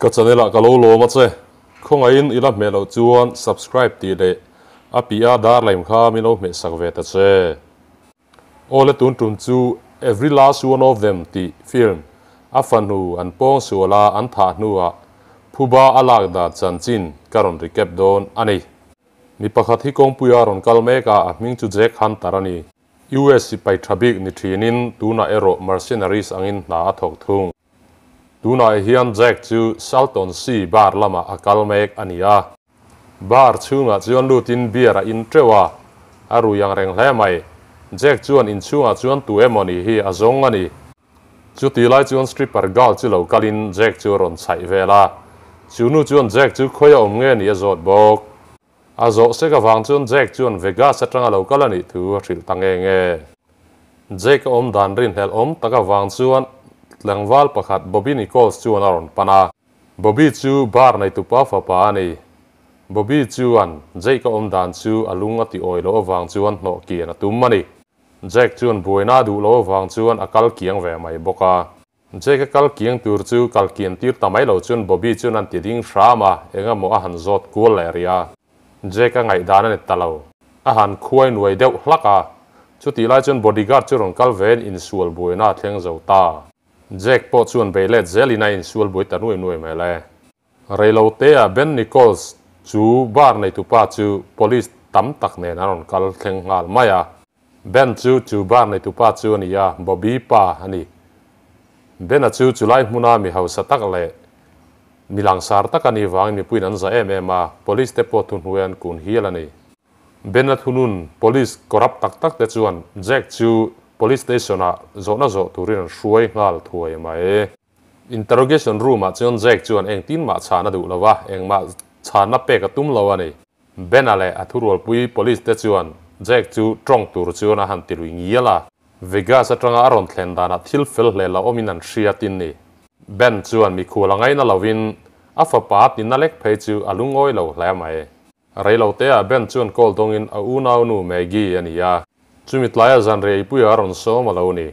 Ka channel ah ka lo lawm a che. Khawngaihin i la hmeh loh chuan subscribe tih leh a piah dar laim kha min lo hmeh sak ve ta che. Awle tun tum chu Every Last One of Them tih film a fanu an pawng sual a an thah hnuah phuba a lak dan chanchin ka rawn recap dawn a ni. Mi pakhat hi kawngpuia rawn kal mek a, a hming chu Jack Hunter a ni. US sipai tha bik ni thinin tunah erawh mercenaries angin hna a thawk thung. Tunah hian Jack chu Salton Sea bar lamah a kal mek a ni a. Bar chhungah chuan lutin beer a in teuh a, a rui ang reng hle mai. Jack chuan inchhungah chuan tu emaw ni hi a zawng a ni. Chuti lai chuan stripper girl chu lo kalin Jack chu a rawn chhaih vel a. Chu nu chuan Jack chu khawi a awm nge ni a zawt bawk. A zawh sek avang chuan Jack chuan Vegas atanga lo kal a nih thu a hrilh ta nge nge. Jack a awm dan rinhlelh awm tak avang chuan tlangval pakhat Bobby Nichols chuan a rawn pan a. Bobby chu bar neitupa fapa a ni. Bobby chuan Jake a awm dan chu a lung a ti awi loh avang chuan hnawh kian a tum a ni. Jack chuan buaina a duh loh avang chuan a kal kiang ve mai bawk a. Jake a kal kiang tur chu kal kian tir ta mai lo chuan Bobby chuan an ti ding hram a, eng emaw a han zawt kual leh rih a. Jake a ngaihdan a ni ta lo. A han khuai nuai deuh hlak a. Chutih lai chuan bodyguard chu rawn kal vein insual buaina a thleng zo ta. Jake pawh chuan bei let zelin a insual buai ta nuai nuai mai le. Reilotea Ben Nichols chu bar neitupa chu police tam tak nen an rawn kal thleng nghal mai a. Ben chu chu bar neitupa chu a ni a, Bobby pa a ni. Ben-a chu chulai hmuna mi hausa tak leh mi langsar tak a nih vangin mipuiin an za em em a, police te pawh thuhnuai an kun hial a ni. Ben-a thunun police corrupt tak tak te chuan Jack chu police station-ah zawhna zawh turin an hruai nghal thuai mai. Interrogation room-ah chuan Jack chuan engtin mah chhan a duh lo a, engmah chhanna pek a tum lo a ni. Ben-a leh a thurualpui police te chuan Jack chu tawng tur chuan a han ti lui ngial a. Vegas atanga a rawn thlen danah thil fel hle la awmin an hriatin ni. Ben chuan mikhual a ngaina lovin a fapa tinna lek phei chu a lungawi lo hle mai. Reiloteah Ben chuan call dawngin a unaunu Maggie a ni a, chumi tlaia zanriah ipuia a rawn sawm a lo ni.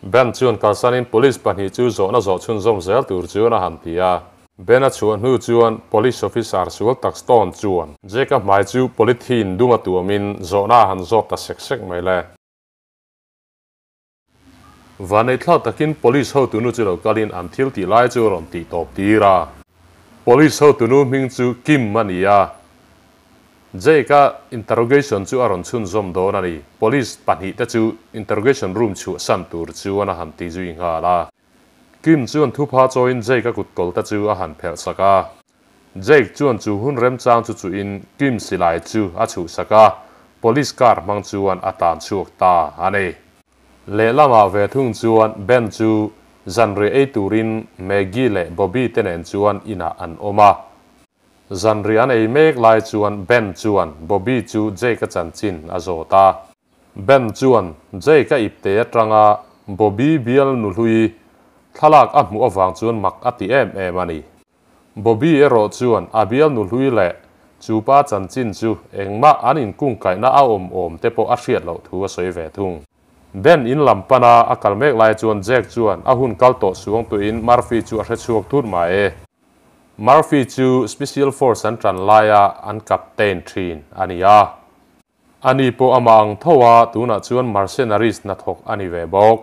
Ben chuan kalsanin police pahnih chu zawhna zawh chhunzawm zel tur chuan a han ti a. Ben a chhuah hnu chuan police officer sual tak Stone chuan Jake-a hmai chu polythene duma tuamin zawhna a han zawt ta sek sek mai le. Vanneithlak takin police hotunu chu lo kalin an thil tih lai chu a rawn tih tawp tir a. Police hotunu hming chu Kim a ni a. Jake-a interrogation chu a rawn chhunzawm dawn a ni. Police pahnihte chu interrogation room chhuahsan tur chuan a han ti zui nghal a. Kim chuan thupha chawiin Jake-a kutkawlte chu a han phelh sak a. Jake chuan chu hun remchang chu chuhin Kim silai chu a chhuhsak a, police car hmang chuan a tan chhuak ta a ni. Lehlamah ve thung chuan Ben chu zanriah ei turin Maggie leh Bobby te nen chuan inah an awm a. Zanriah an ei mek lai chuan Ben chuan Bobby chu Jake-a chanchin a zawt a. Ben chuan Jake-a ipte atanga Bobby bial nuhlui thlalak a hmuh avang chuan mak a ti em em a ni. Bobby erawh chuan a bial nuhlui leh chu pa chanchin chu engmah an inkungkaihna a awm awm te pawh a hriat loh thu a sawi ve thung. Ben in lam pana a kal mek lai chuan Jake chuan a hun kal tawh suang tuin Murphy chu a hre chhuak thut mai. Murphy chu Special Force an ṭan laia an captain ṭhin a ni a. Ani pawh amah ang tho a, tunah chuan mercenaries hnathawk a ni ve bawk.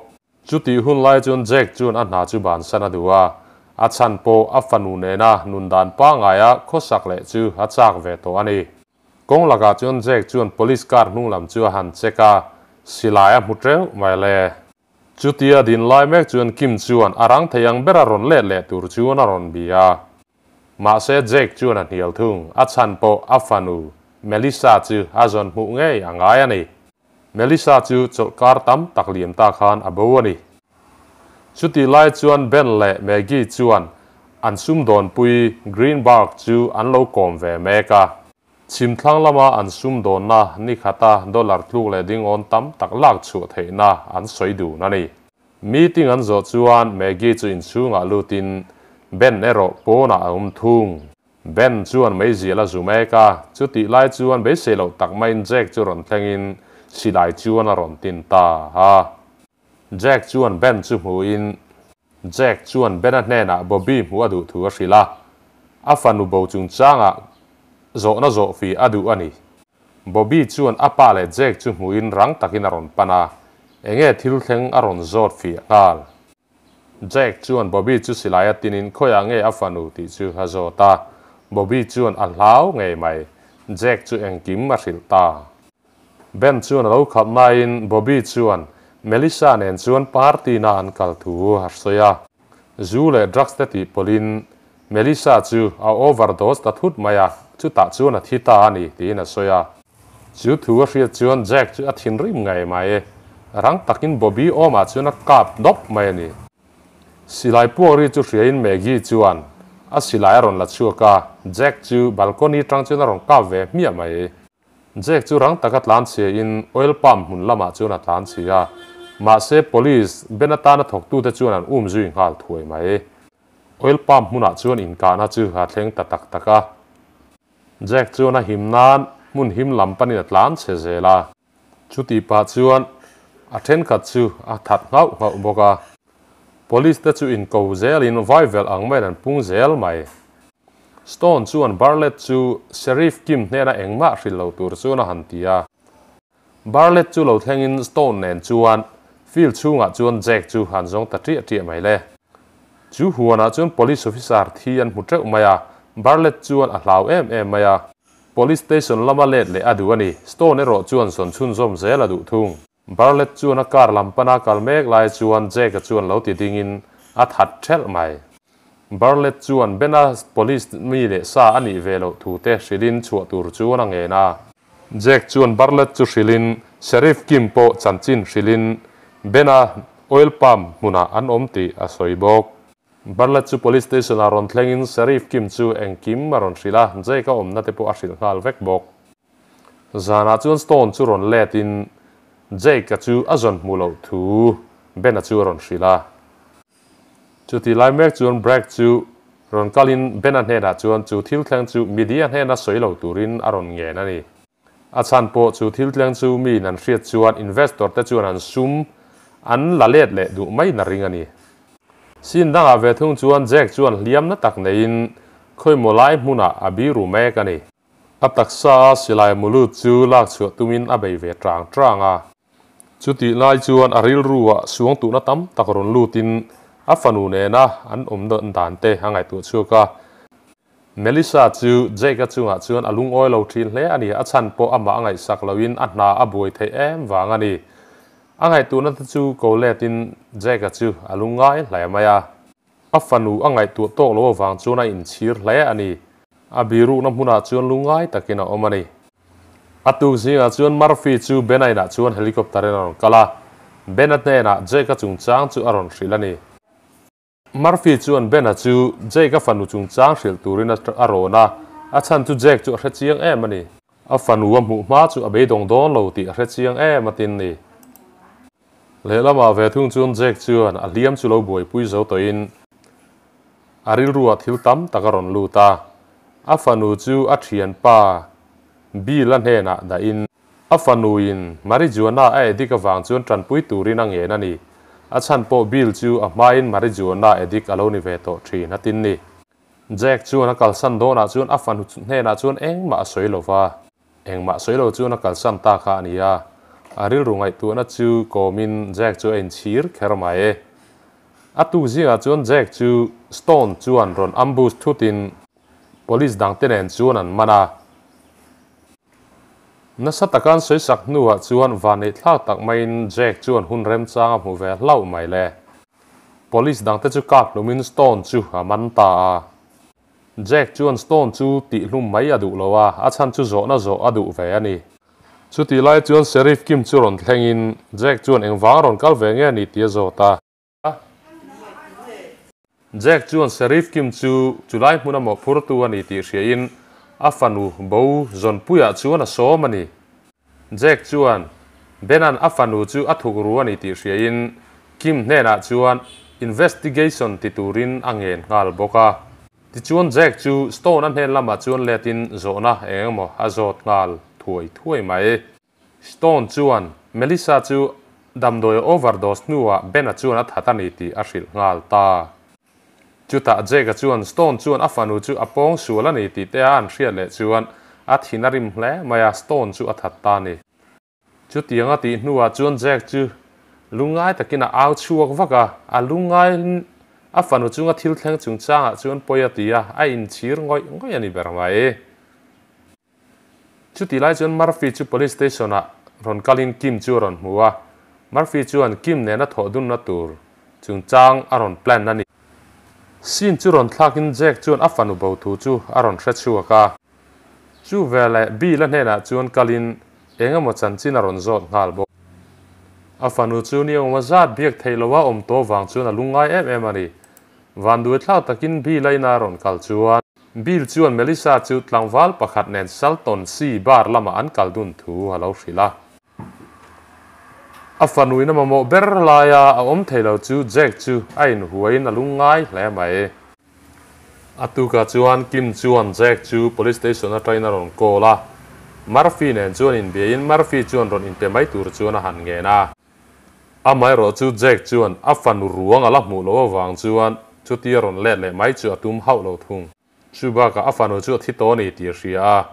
Chutih hun lai chuan Jack chuan a hna chu bansan a duh a, a chhan pawh a fanu nena nun dan pangaia khawsak leh chu a chak ve tawh a ni. Kawng lakah chuan Jack chuan police car hnung lam chu a han check a, silai a hmu teuh mai le. Chutia din lai mek chuan Kim chuan a rang thei ang bera rawn let leh tur chuan a rawn bia a. Mahse Jake chuan a hnial thung, a chhan pawh a fanu Melissa chu a zawn hmuh ngei a ngai a ni. Melissa chu chawlhkar tam tak liam ta khan a bo a ni. Chutih lai chuan Ben leh Maggie chuan an sumdawnpui Greenberg chu an lo kawm ve mek a. Chhim thlang lama an sumdawnna ni khata dollar tluk leh dingawn tam tak lak chhuah theihna an sawi dun a ni. Meeting an zawh chuan Maggie chu inchhungah lutin Ben erawh pawnah a awm thung. Ben chuan meizial a zu mek a, chutih lai chuan beisei loh tak maiin Jack chu rawn thlengin silai chuan a rawn tin ta a. Jack chuan Ben chu hmuhin Jack chuan Ben-a hnenah Bobby hmuh a duh thu a hrilh a. A fanu bo chungchangah zawhna zawh fih a duh a ni. Bobby chuan a pa leh Jake chu hmuhin rang takin a rawn pan a, enge thil thleng a rawn zawt fih nghal. Jake chuan Bobby chu silai a tinin khawiah nge a fanu tih chu a zawt a, Bobby chuan a hlau ngei mai, Jake chu engkim a hrilh ta. Ben chuan a lo khalh naiin Bobby chuan Melissa nen chuan party na an kal thu a sawi a, zu leh drugs te tih pawlhin Melissa chu a overdose ta thut mai a, chutah chuan a thi ta a ni tiin a sawi a. Chu thu a hriat chuan Jack chu a thinrim ngei mai. Rang takin Bobby awmah chuan a kap dawp mai a ni. Silai puak ri chu hriain Maggie chuan a silai a rawn la chhuak a, Jack chu balcony tang chuan a rawn kap ve hmiah mai. Jack chu rang taka tlan chhiain oil palm hmun lamah chuan a tlan chhia a, mahse police Ben atana thawktute chuan an um zui nghal thuai mai. Oil palm hmunah chuan inkahna chu a thleng ta tak tak a. Jack chuan a him nan hmun him lam panin a tlan chhe zel a. Chutih pah chuan a thenkhat chu a that nghauh nghauh bawk a. Police te chu inko zelin vaivel ang maiin an pung zel mai. Stone chuan Barlett chu Sheriff Kim hnena engmah hrilh lo tur chuan a han ti a. Barlett chu lo thlengin Stone nen chuan field chhungah chuan Jack chu han zawng ta ṭiah ṭiah mai le. Chu huanah chuan police officer thi an hmu ṭeuh mai a, Barlett chuan a hlau em em mai a. Police station lama let leh a duh a ni. Stone erawh chuan zawn chhunzawm zel a duh thung. Barlett chuan a car lam pana kal mek lai chuan Jack-a chuan lo ti dingin a that ṭhelh mai. Barlett chuan Ben-a police mi leh sa a nih ve loh thu te hrilhin chhuah tur chuan a ngen a. Jack chuan Barlett chu hrilhin Sheriff Kim pawh chanchin hrilhin Ben-a oil palm hmunah an awm tih a sawi bawk. Barlett chu police station-ah rawn thlengin Sheriff Kim chu engkim a rawn hrilh a, Jake-a awmna te pawh a hrilh nghal vek bawk. Zanah chuan Stone chu rawn let in Jake-a chu a zawn hmuh loh thu Ben-a chu a rawn hrilh a. Chuti lai mek chuan Bragg chu rawn kalin Ben-a hnenah chuan chu thil thleng chu media hnena sawi lo turin a rawn ngen a ni. A chhan pawh chu thil thleng chu miin an hriat chuan investor te chuan an sum an la let leh duh mai na ring a ni. Scene dangah ve thung chuan Jack chuan hliamna tak neiin khawimaw lai hmunah a biru mek a ni. A taksa a silai mulut chu lak chhuah tumin a bei ve tang tang a. Chutih lai chuan a rilruah suangtuhna tam tak rawn lutin a fanu nena an awm dawn dan te a ngaihtuah chhuak a. Melissa chu Jake-a chungah chuan a lungawi lo thin hle a ni, a chhan pawh amah a ngaihsak loin a hna a buai theih em vang a ni. A ngaihtuahna te chu ko letin Jake-a chu a lungngai hle mai a. A fanu a ngaihtuah tawk lo avang chuan a inchhir hle a ni. A biruhna hmunah chuan lungngai takin a awm a ni. A tuk zingah chuan Murphy chu Ben-a inah chuan helicopter in a rawn kal a. Ben-a hnenah Jake-a chungchang chu a rawn hrilh a ni. Murphy chuan Ben-a chu Jake-a fanu chungchang hrilh turin a rawn a, a chhan chu Jake chu a hre chiang em a ni. A fanu a hmuh hma chu a beidawng dawn lo tih a hre chiang em a tin ni. Lehlamah ve thung chuan Jack chuan a hliam chu lo buaipui zo tawhin a rilruah thil tam tak a rawn lut a. A fanu chu a thianpa Bill-a hnenah dahin a fanuin marijuana a addict avang chuan tanpui turin a ngen a ni. A chhan pawh Bill chu a hmain marijuana addict a lo ni ve tawh thin a tin ni. Jack chuan a kalsan dawnah chuan a fanu hnenah chuan engmah a sawi lova. Engmah sawi lo chuan a kalsan ta kha a ni a, a rilru ngaihtuahna chu kawmin Jack chu a inchhir kher mai e. A tuk zingah chuan Jack chu Stone chuan rawn ambush thutin police dangte nen chuan an man a. Nasa taka an sawi sak hnuah chuan vanneih thlak tak maiin Jack chuan hun remchang a hmu ve hlauh mai le. Police dangte chu kap hlumin Stone chu a man ta a. Jack chuan Stone chu tihhlum mai a duh lo a, a chhan chu zawhna zawh a duh ve a ni. Chutih lai chuan Sheriff Kim chu rawn thlengin Jack chuan engvang rawn kal ve nge a ni tih a zawt a. Jack chuan Sheriff Kim chu chulai hmun a mawhphurtu a ni tih hriain a fanu bo zawnpuiah chuan a sawm a ni. Jack chuan Ben-a'n a fanu chu a thuk ru a ni tih hriain Kim hnenah chuan investigation ti turin a ngen nghal bawk a. Tichuan Jack chu Stone-a hnen lamah chuan letin zawhna eng emaw a zawt nghal thuai thuai mai. Stone chuan Melissa chu damdawi overdose hnuah Ben-a chuan a that a ni tih a hrilh nghal ta. Chutah Jake-a chuan Stone chuan a fanu chu a pawng sual a ni tih te a an hriat leh chuan a thin a rim hle mai a, Stone chu a that ta a ni. Chutiang a tih hnuah chuan Jack chu lungngai takin a au chhuak vak a, a lungngai a fanu chunga thil thleng chungchangah chuan pawi a ti a, a inchhir ngawih ngawih a ni ber mai. Chutih lai chuan Murphy chu police station ah rawn kalin Kim chu a rawn hmu a, Murphy chuan Kim nena thawh dunna tur chungchang a rawn plan a ni. Scene chu rawn thlakin Jack chuan a fanu bo thu chu a rawn hre chhuak a. Chu veleh Bill a hnenah chuan kalin eng emaw chanchin a rawn zawt nghal bawk. A fanu chu ni engemaw zat biak theih loha awm tawh vang chuan a lungngai em em a ni. Vanduaithlak takin Bill a ina rawn kal chuan Bill chuan Melissa chu tlangval pakhat nen Salton Sea bar lamah an kal dun thu a lo hrilh a. A fanuin a mamawh ber laia a awm thei lo chu Jack chu a inhuaiin a lungngai hle mai. A tukah chuan Kim chuan Jack chu police station atangin a rawn call a, Murphy nen chuan inbiain Murphy chuan rawn inpe mai tur chuan a han ngen a. Amaherawh chu Jack chuan a fanu ruang a la hmuh loh avang chuan chutia rawn let leh mai chu a tum hauh lo thung. Chu bakah a fanu chu a thi tawh a ni tih a hria a,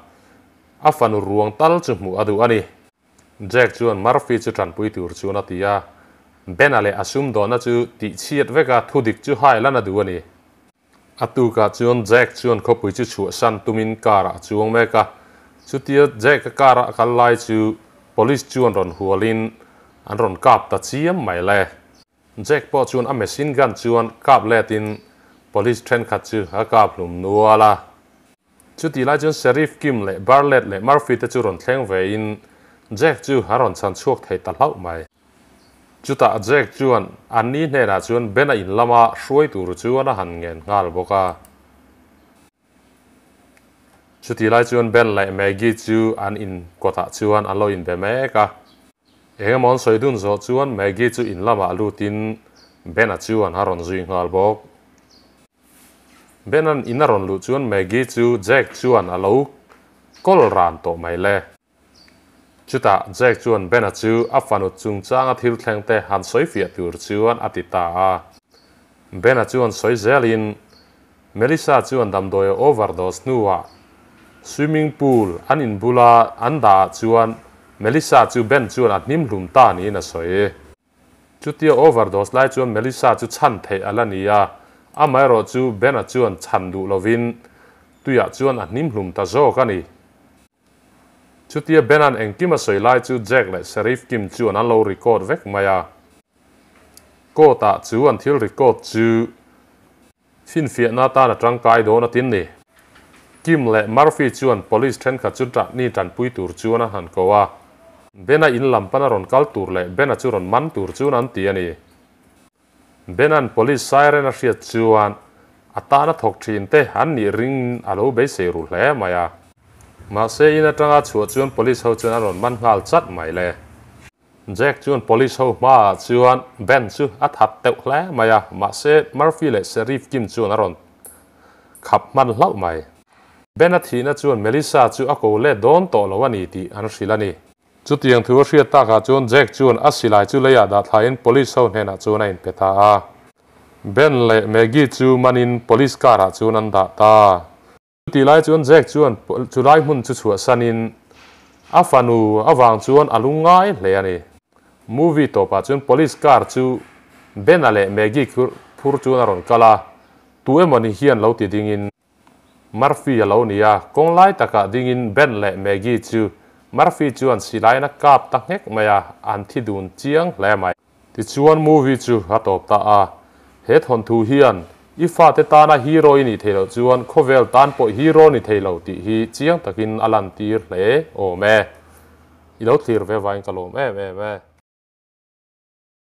a fanu ruang tal chu hmuh a duh a ni. Jack chuan Murphy chu tanpui tur chuan a ti a, Ben-a leh a sumdawnna chu tihchhiat vek a, thudik chu hai lan a duh a ni. A tukah chuan Jack chuan khawpui chu chhuahsan tumin car ah a chuang mek a, chutia Jack a car a kal lai chu police chuan rawn hualin an rawn kap ta chiam mai le. Jack pawh chuan a machine gun chuan kap letin police thenkhat chu a kap hlum nual a. Chutih lai chuan Sheriff Kim leh Barlett leh Murphy te chu rawn thleng vein Jack chu a rawn chhan chhuak thei ta hlauh mai. Chutah Jack chuan Annie hnenah chuan Ben-a in lama hruai tur chuan a han ngen nghal bawk a. Chutih lai chuan Ben leh Maggie chu an in kawtah chuan an lo inbe mek a. Eng emaw an sawi dun zawh chuan Maggie chu in lamah lutin Ben-a chuan a rawn zui nghal bawk. Ben-a'n in a rawn luh chuan Maggie chu Jack chuan a lo kawl ran tawh mai le. Chutah Jack chuan Ben-a chu a fanu chungchanga thil thleng te han sawi fiah tur chuan a ti ta a. Ben-a chuan sawi zelin Melissa chuan damdawi a overdose hnuah swimming pool an in bula an dah ah chuan Melissa chu Ben chuan a hnim hlum ta niin a sawi. Chutia overdose lai chuan Melissa chu chhan theih a la ni a, amaherawh chu Ben-a chuan chhan duh lovin tuiah chuan a hnim hlum ta zawk a ni. Chutia Ben-a'n engkim a sawi lai chu Jack leh Sheriff Kim chuan an lo record vek mai a. Court-ah chu an thil record chu finfiahna atan a tangkai dawn a tin ni. Kim leh Murphy chuan police thenkhat chu ni tanpui tur chuan an han ko a. Ben-a in lam pana rawn kal tur leh Ben-a chu rawn man tur chuan an ti a ni. Ben-a'n police siren a hriat chuan a tana thawk thin te an nih ring a lo beisei ru hle mai a. Mahse in atanga chhuah chuan police ho chuan a rawn man nghal chat mai le. Jack chuan police ho hmaah chuan Ben chu a that teuh hle mai a, mahse Murphy leh Sheriff Kim chuan a rawn khap hman hlauh mai. Ben a thihna chuan Melissa chu a ko let dawn tawh lo a ni tih an hrilh a ni. Chutiang thu a hriat takah chuan Jack chuan a silai chu leiah dah thlaiin police ho hnenah chuan a inpe ta a. Ben leh Maggie chu manin police car ah chuan an dah ta. Chutih lai chuan Jack chuan chulai hmun chu chhuahsanin a fanu avang chuan a lungngai hle a ni. Movie tawpah chuan police car chu Ben-a leh Maggie phur chuan a rawn kal a, tu emawni hian lo ti dingin. Murphy a lo ni a, kawng lai takah dingin Ben leh Maggie chu Murphy chuan silain a kap ta nghek mai a, an thi dun chiang hle mai. Tichuan movie chu a tawp ta a, he thawnthu hian i fate tana hero i nih theih loh chuan khawvel tan pawh hero ni thei lo tih hi chiang takin a lantir hle awm e. I lo thlir ve vangin ka lawm em em e.